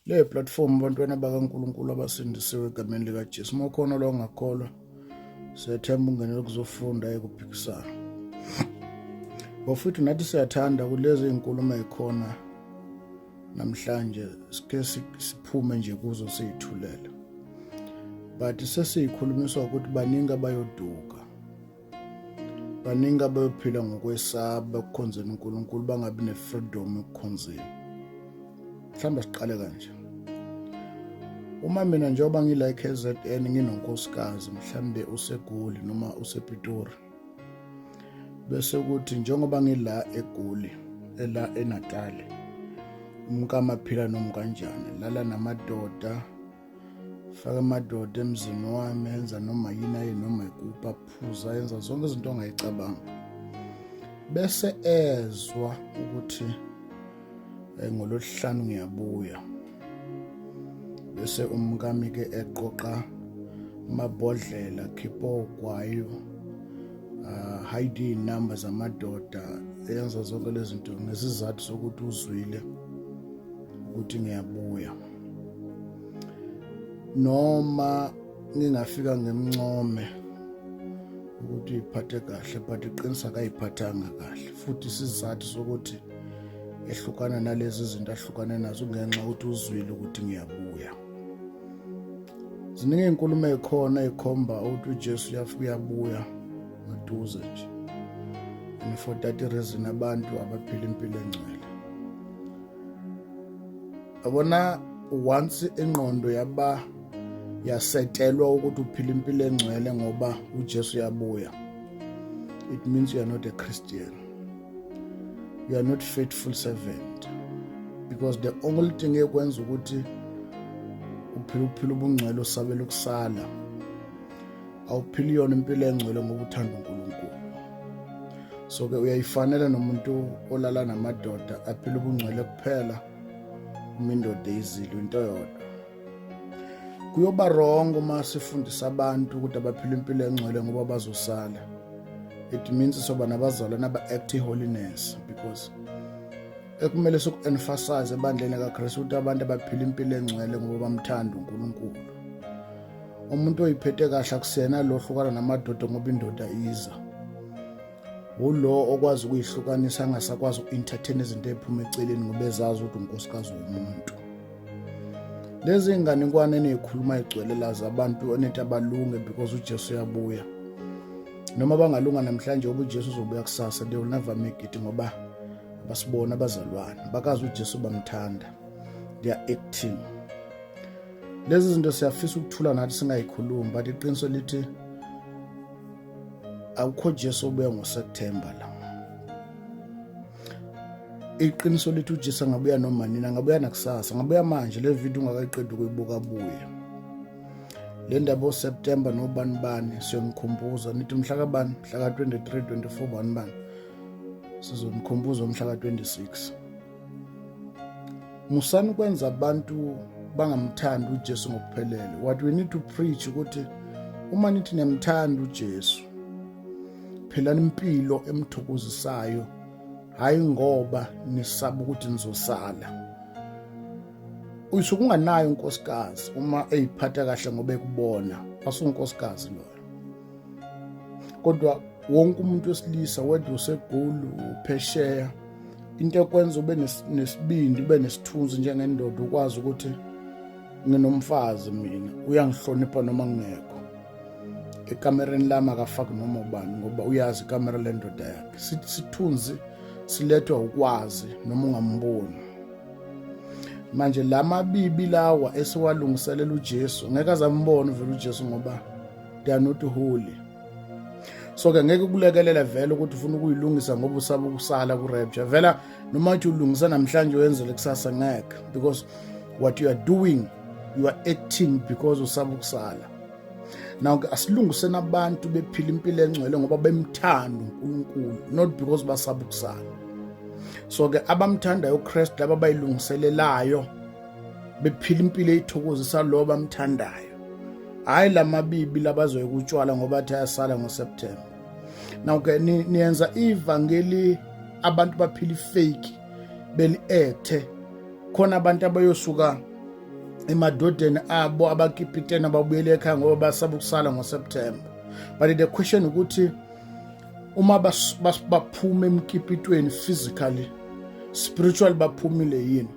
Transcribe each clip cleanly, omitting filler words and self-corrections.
Le platform abantwana bakaNkulunkulu abasindisiwe egameni likaJesu. Uma ukhona lo ongakholwa, siyathemba ungenele kuzofunda ekuphikisana. Bafethu, nathi siyathanda kulezi izinkulumo ezikhona namhlanje, sike siphume nje kuzo siyithulele. But sesiyikhulumiswa ukuthi baningi abayoduka. Baningi abayophila ngokwesaba ekukhonzeni uNkulunkulu, bangabi ne-freedom ekukhonzeni. Mhlawumbe siqale kanje. Uma mina njengoba ngila e-KZN nginonkosikazi, mhlambe useGoli noma usePitori, bese kuthi njengoba ngila eGoli, ela eNatali, umkami aphila noma kanjani, lala namadoda, faka amadoda emzini wami, enza noma yini aye noma ikuphi, aphuza, yenza zonke izinto ongayicabanga, bese ezwa ukuthi ngolwesihlanu ngiyabuya, bese umkami ke eqoqa amabhodlela, khipha ogwayo, hide iy'namba zamadoda, enza zonke lezi zinto ngesizathu sokuthi uzwile ukuthi ngiyabuya. Noma ngingafika ngimncome ukuthi uyiphathe kahle, but iqinisa akayiphathanga kahle, futhi isizathu sokuthi ehlukana nalezi zinto ahlukane nazo ngenxa ukuthi uzwile ukuthi ngiyabuya. Ziningi izinkulumo ezikhona ezikhomba ukuthi uJesu uyafika, uyabuya maduze nje, and for that reason abantu abaphila impilo engcwele. Yabona, once ingqondo yaba yasetelwa ukuthi uphila impilo engcwele ngoba uJesu uyabuya, it means you are not a Christian, you are not faithful servant, because the only thing ekwenza ukuthi uphila ukuphila ubungcwele usabela ukusala. Awuphili yona impilo engcwele ngoba uthanda uNkulunkulu. So ke uyayifanela nomuntu olala namadoda aphila ubungcwele kuphela uma indoda izilo, into yodwa. Kuyoba wrong uma sifundisa abantu ukuthi abaphila impilo engcwele ngoba bazosala. It means soba nabazalwane aba-act holiness, because ekumele siku-emphasize ebandleni kaKristu ukuthi abantu abaphila impilo engcwele ngoba bamthanda uNkulunkulu. Umuntu oyiphethe kahle akusiyena lo hlukana namadoda ngoba indoda iza, ulo okwazi ukuyihlukanisa, angasakwazi uku-entertain izinto ey'phuma eceleni ngoba ezazi ukuthi unkosikazi womuntu. Lezi nganekwane eniy'khuluma igcwele lazi abantu enithi abalunge because uJesu uyabuya, noma bangalunga namhlanje ngoba uJesu uzobuya kusasa, they will never make it, ngoba basibona abazalwane bakazi uJesu bamthanda, they are acting. Lezi zinto siyafisa ukuthula nathi singayikhulumi, but iqiniso lithi akukho Jesu obuya ngoSeptember la. Iqiniso lithi uJesu angabuya noma nini, angabuya nakusasa, angabuya manje le video ungakayiqedi ukuyibuka abuye. Le ndaba oSeptember nobani bani siyonikhumbuza, nithi mhla kabani, mhla ka-23, 24, bani bani, sizonikhumbuza umhla ka-26. Musani ukwenza abantu bangamthandi uJesu ngokuphelele. What we need to preach ukuthi uma nithi niyamthanda uJesu, philani impilo emthokozisayo, hayi ngoba nisaba ukuthi nizosala. Uyisuke unganayo unkosikazi uma eyiphatha kahle ngoba ekubona, asunkosikazi loyo. Kodwa wonke umuntu wesilisa, whether useGoli, uphesheya, into ekwenza ube nesibindi, ube nesithunzi njengendoda, ukwazi ukuthi nginomfazi mina, uyangihlonipha noma ngingekho ekamereni lami, akafaki noma ubani ngoba uyazi ikamera lendoda yakhe. Sithunzi silethwa ukwazi noma ungamboni. Manje lamabibi lawa esiwalungiselela uJesu, ngeke azambone vele uJesu ngoba they are not holy. So ke ngeke kulekelela vele ukuthi ufuna ukuyilungisa ngoba usaba ukusala ku-rapture. Vela noma uthi ulungisa namhlanje wenzele kusasa, ngeke, because what you are doing, you are acting because usaba ukusala. Now ke asilungiseni abantu bephila impilo engcwele ngoba bemthanda uNkulunkulu, not because basaba ukusala. So ke abamthandayo uKristu, laba bayilungiselelayo bephila impilo eyithokozisa lo bamthandayo, hayi lamabibi labazoyeka utshwala ngoba athi ayasala ngoSeptember. Now ke niyenza ivangeli abantu baphila ifake, beli-ethe khona abantu abayosuka. Emadodeni abo abakipiteni ababuyele ekhaya ngoba basaba ukusala ngoSeptember. But the question ukuthi uma baphuma emkipitweni physically, spiritually baphumile yini?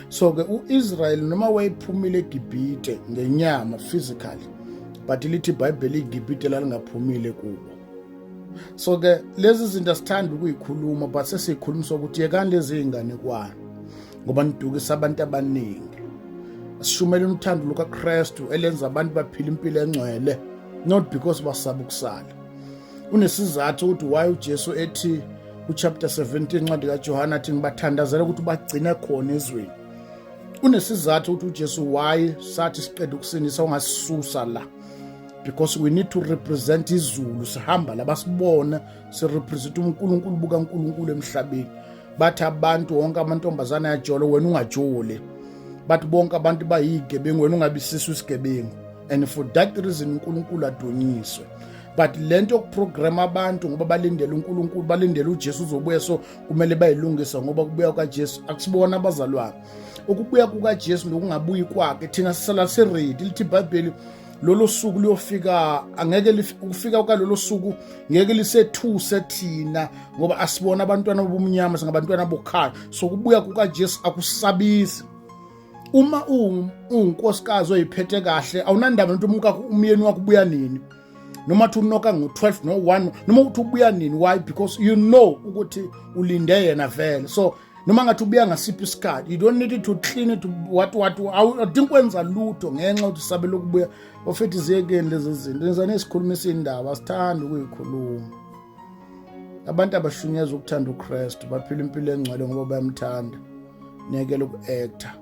So ke uIsrael noma wayephumile eGibhite ngenyama physically, but lithi iBhayibheli iGibhite lalingaphumile kubo. So ke lezi zinto asithanda ukuyikhuluma, but sesiyikhulumisa ukuthi yekani lezi zinganekwane ngoba nidukisa abantu abaningi. Sishumela uthando lukaKristu elenza abantu baphila impilo engcwele, not because basaba ukusala. Unesizathu ukuthi why uJesu ethi kuchapter 17 incwadi kaJohana athi, "Ngibathandazela ukuthi bagcine khona ezweni." Unesizathu ukuthi uJesu why sathi siqeda ukusindisa ungasisusa la, because we need to represent izulu. Sihamba la basibona sirepresent uNkulunkulu bukaNkulunkulu emhlabeni. Bathi abantu wonke amantombazana ayajola, wena ungajoli. Bathi bonke abantu bayigebengu, wena ungabisiswa isigebengu. And for that reason uNkulunkulu adunyiswe. But lento yokuprogram abantu ngoba balindele uNkulunkulu, balindele uJesu uzobuya, so kumele bayilungisa ngoba kubuya kukaJesu, akusibona abazalwane. Ukubuya kukaJesu nokungabuyi kwakhe, thina sisala siready. Lithi iBhayibheli lolo suku luyofika, angeke ukufika kwalolo suku ngeke lisethuse thina ngoba asibona abantwana bobumnyama, singabantwana bokhaya. So kubuya kukaJesu akusabisi. Uma uwunkosikazi oyiphethe kahle, awunandaba nokuthi umkakho, umyeni wakho ubuya nini, noma uthi unoka ngo-12 no-1, noma uthi ubuya nini. Why? Because you know ukuthi ulinde yena vele. So noma ngathi ubuya ngasiphi isikhathi, you don't need to clean it, what what, awudingi kwenza lutho ngenxa ukuthi sabela ukubuya. Bafethu, ziyekeni lezi zinto, nizane sikhulumisa indaba asithandi ukuyikhuluma. Abantu abashunyezwa ukuthanda uKristu baphila impilo engcwele ngoba bayamthanda. Niyekela uku-acta.